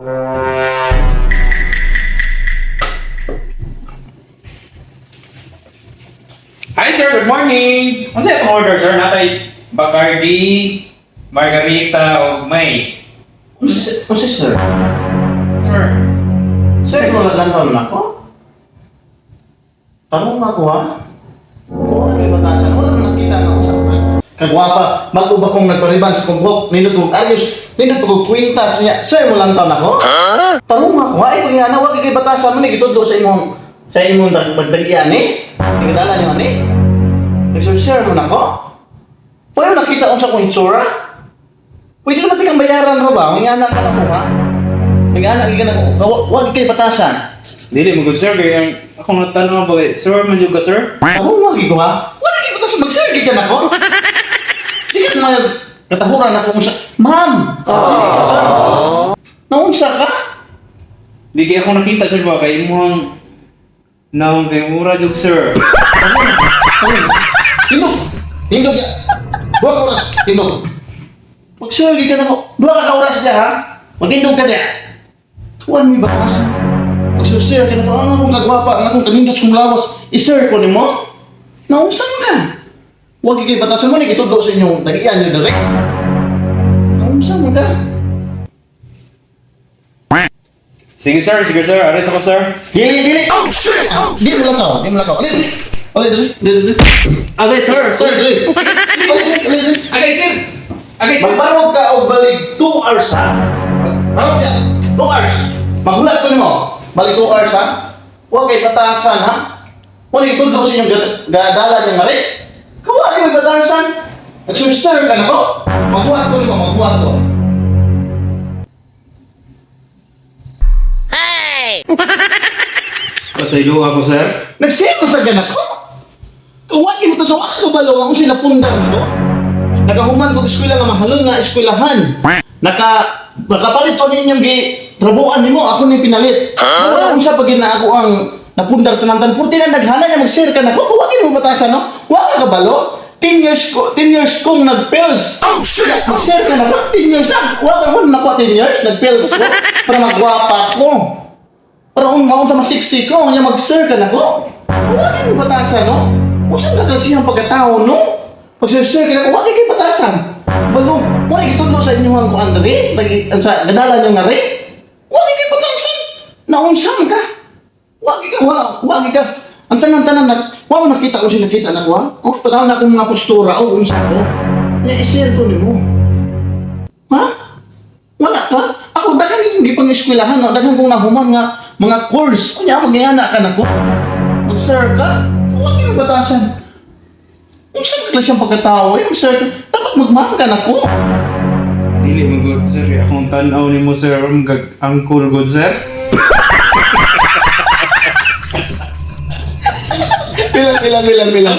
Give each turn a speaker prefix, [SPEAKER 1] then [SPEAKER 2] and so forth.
[SPEAKER 1] Hi sir, good morning. Unsa itong order, sir? Natay Bacardi, Margarita o may.
[SPEAKER 2] Unsa, sir?
[SPEAKER 1] Sir,
[SPEAKER 2] Sir, mo naglantaw na ako? Tanong ako ha? Kung ano may batasan, wala nang nakita nga unsa ka. Kagwapa, mag-uba kong nagpariban sa kong buhok, nindot kong ayos, nindot kong kwintas niya. Sir, mo lang taon ako? Tarong ako ha? Ay, kung nga na, wag kay batasan mo ni gitudlo sa imong pagdagian eh. Tingdala niyo ani. Nagsursir mo na ko? Pwede nakita unsa kong itsura? Pwede naman tikang bayaran ro ba? May anak ka na ko ha? May anak ka na ko. Wag kay batasan.
[SPEAKER 1] Dili mo good sir kay ang akong natanaw ba kay sir man jud ka, sir?
[SPEAKER 2] Ako wag ko ha? Wala kay batasan, magsige ka na ko. Di ka na katahuran ako unsa. Ma'am. Oh. Naunsa ka?
[SPEAKER 1] Di kay ako nakita, sir, ba kay imong naong kay mura jud, sir.
[SPEAKER 2] Tindog! Tindog ya! Duha ka oras! Tindog! Magsige ka na ko. Duha ka oras niya ha? Magtindog ka niya. Kuan mo batasan. Magsir ka na ko. Ang akong kagwapa, ang akong kanindot sa lawas. I-sir ko nimo? Naunsa ka? Huwag kay batasan mo ni gitudlo sa inyong tagian niyo direct. Naunsa man ka?
[SPEAKER 1] Sige sir, sige sir, aris ako, sir.
[SPEAKER 2] Dili, dili! Oh shit! Di mo lakaw, di mo lakaw. Dili! Dili, dili, dili, dili.
[SPEAKER 1] Agay sir,
[SPEAKER 2] Sir,
[SPEAKER 1] sir.
[SPEAKER 2] dili. Dili, dili, dili.
[SPEAKER 1] Agay sir. Agay sir.
[SPEAKER 2] Magbarog ka og balik 2 hours ha. Barog ya, 2 hours. Maghulat ko nimo. Balik 2 hours ha. Huwag kay batasan ha. Wala itudlo sa inyong gadala niyang mali. Kawa yung batasan. Nagsursir ka na ko. Maghulat ko nimo, maghulat ko.
[SPEAKER 1] Pasaylo ako, sir.
[SPEAKER 2] Nagsino sa ganak ko. Kawa mo to sa wakas ko balo ang sila pundar ko. Nakahuman ko eskwela nga mahalon nga eskwelahan. Nakapalit ko ninyong gi trabuan nimo ako ni pinalit. Wala unsa pag na ako ang napundar tanan purti na naghana niya mag-share ka na ko kawagin mo batasan no. Wa ka kabalo. 10 years ko, 10 years kong nagpills. Oh shit. Mag-share ka na ko 10 years na. Wa ka mo nakuha 10 years nagpills ko para magwapa ko. Para maun sa masiksi ko, nya mag-sir ka na ko. Huwag mo batasan, no? Unsa ka klasehang pagkatao, no? Pag sir ka na ko, huwag kay batasan. Balo, wala gitudlo sa inyong ang kuan diri, sa gadala niyo nga ri. Huwag kay batasan. Naunsa man ka? Huwag ka, wala, huwag ka. Ang tanan-tanan na, wa mo nakita kung nakita na ko, ha? Oh, tanaw na akong mga postura, oh, unsa ko. Nya i-share ko nimo. Ha? Wala ka? Ako, daghan kong gipang eskwelahan, no? Daghan kong nahuman nga mga course. Kunya, magyana ka na ko. Mag-sir ka? Huwag yung batasan. Unsa ka klaseng pagkatao eh? Mag-sir ka. Dapat magmahal ka na ko.
[SPEAKER 1] Dili mo good sir, kay akong tan-aw nimo sir, gag angkol good sir.
[SPEAKER 2] Bilang, bilang, bilang, bilang.